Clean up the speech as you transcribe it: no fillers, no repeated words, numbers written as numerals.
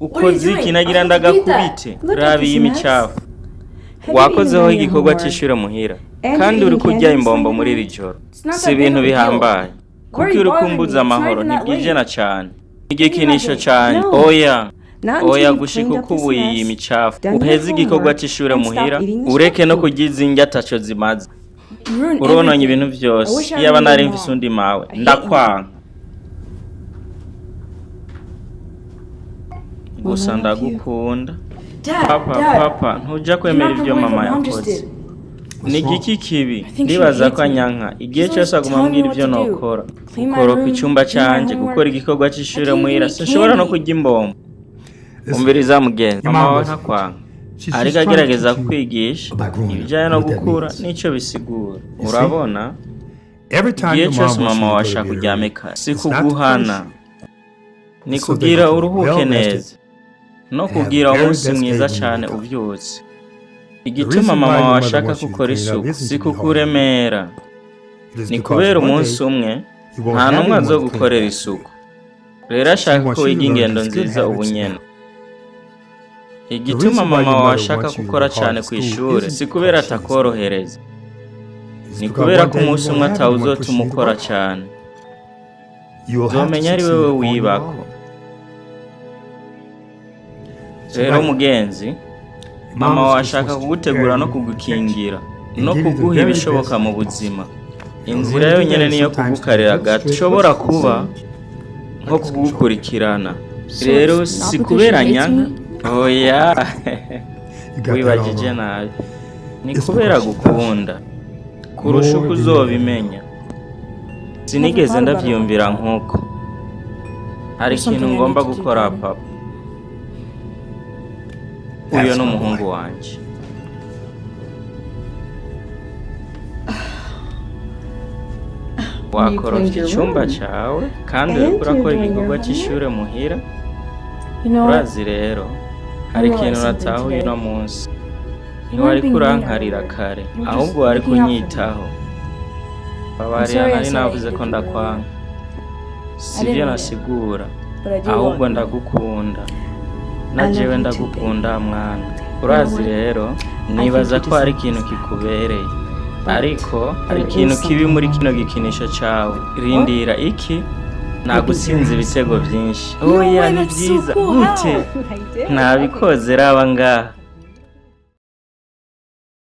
Ukoze iki? Nagira ndagakubite. Raba iyi micafu. Wakozeho igikorwa cy'ishure muhira, kandi uri kurya imbombo muri iri joro. Si ibintu bihambaye, kuko uri kumbuza amahoro. Ntibwije na cane igikinisho cane. Oya, oya, gushika ukubuye iyi micafu, uheze igikorwa c'ishure muhira, ureke no kurya izi ndya ataco zimaze. Urononye ibintu vyose. Iyaba nari mfise undi mawe. Ndakwanka gusa, ndagukunda. Papa, papa, ntuja kwemera ivyo mama yakoze. Ni igiki kibi? Ndibaza ko anyanka. Igihe cyose aguma ambwira ibyo nokora: gukoropa icyumba cyanjye, gukora igikorwa cy'ishure muhira. Sinshobora no kurya imbombo. Umviriza mugenzi, mama wawe ntakwanka, ariko agerageza kukwigisha ibijyanye no gukura n'icyo bisigura. Urabona, igihe cyose mama wawe ashaka uryame kare, si kuguhana, ni kugira uruhuke neza no kugira umunsi mwiza cyane ubyutse. Igituma mama wawe ashaka gukora isuku si kukuremera, ni kubera umunsi umwe nta n'umwe azogukorera isuku. Rero ashaka ko wiga ingendo nziza ubu nyene. Igituma mama wawe ashaka gukora cyane ku ishuri si kubera atakorohereza, ni kubera ko umunsi umwe atawuzotuma ukora cyane. Uzomenya ari wewe wibako. Rero mugenzi, mama wawe ashaka kugutegura no kugukingira no kuguha ibishoboka mu buzima. Inzira yonyine niyo kugukarira gato ushobora kuba nko kugukurikirana. Rero si kubera nyanka, oya, wibagije nabi, ni kubera gukunda kurusha uko uzobimenya. Sinigeze ndavyiyumvira nk'uko. Hari ikintu ngomba gukora, papa. Uyo ni umuhungu wanje. Wakorofye icyumba cyawe kandi uriko urakora igikorwa cy'ishure muhira. Urazi rero, hari ikintu natahuye uno munsi: ntiwari kurankarira kare, ahubwo wari kunyitaho. Babarira, nari navuze ko ndakwanga. Sibyo nasigura, ahubwo ndagukunda. Na jewe ndagukunda, mwana. Urazi rero, nibaza ko hari ikintu kikubereye, ariko hari ikintu kibi muri kino gikinisho cawe. Rindira, iki? Nagutsinze ibitego byinshi. Oya, ni byiza gute? Ntabikoze. Raba ngaha.